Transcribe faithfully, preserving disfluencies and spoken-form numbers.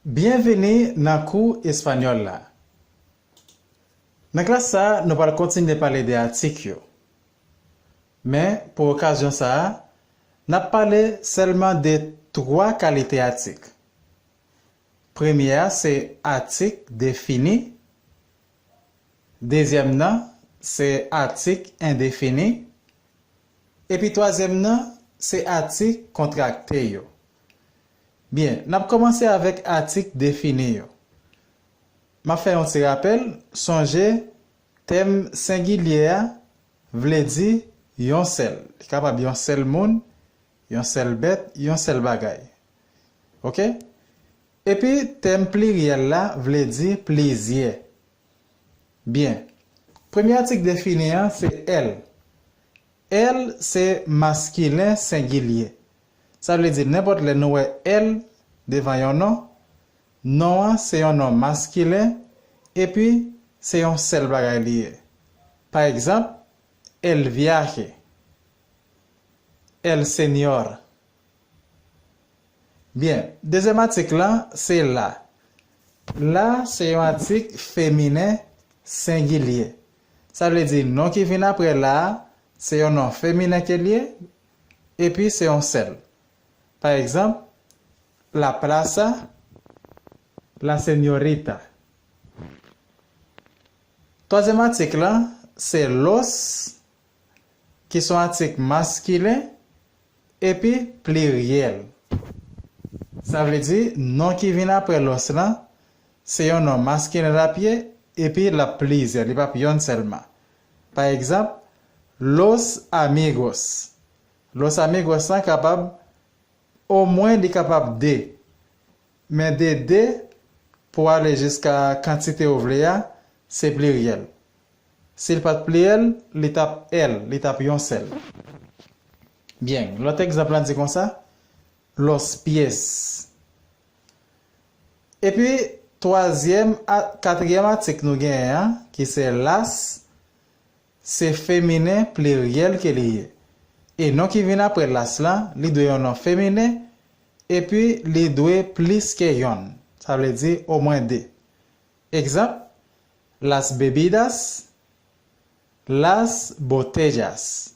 Byenvini nan kou espanyòl la. Nan klas sa a, nou pral kontinye pale de atik yo. Men, pou okazyon sa a, n ap pale sèlman de twa kalite atik. Premye a se atik defini, dezyèm nan se atik endefini, epi twazyèm nan se atik kontrakte yo. Byen, n ap kòmanse avèk atik defini yo. M ap fè yon ti rapèl, sonje tèm sengilye a vle di yon sèl. Li kapab yon sèl moun, yon sèl bèt, yon sèl bagay. Oke? Epi tèm pliryèl la vle di plizyè. Byen. Premye atik defini an se èl. Èl se maskilen sengilye. Sa vle di nenpòt lè nou wè èl devan yon non, non an se yon non maskilen epi se yon sèl bagay li ye. Pa egzanp, el viaje, el señor. Byen, dezyèm atik lan se la. La se yon atik feminen sengilye. Sa vle di non ki vin apre la a, se yon non feminen ke l ye, epi se yon sèl. Pa egzanp, la plaza, la señorita. Twazyèm atik lan se los, ki se yon atik maskilen epi pliryèl. Sa vle di non ki vin apre los lan se yon non maskilen l ap ye epi l ap plizyè, li p ap yonn sèlman. Pa egzanp, los amigos. Los amigos lan kapab, omwen li kapab de. Men de de pou ale jiska kantite ou vle a, se pliryèl. Si l pa t pliryèl, li t ap èl, li t ap yon sèl. Byen, lòt egzanp lan di konsa, los pies. Epi, twazyèm, a, katriyèm atik nou genyen an, ki se las, se feminen pliryèl ke li ye. E non ki vin apre las lan, li dwe yon non feminen, epi li dwe plis ke yonn. Sa vle di omwen de. Egzanp, las bebidas, las botellas.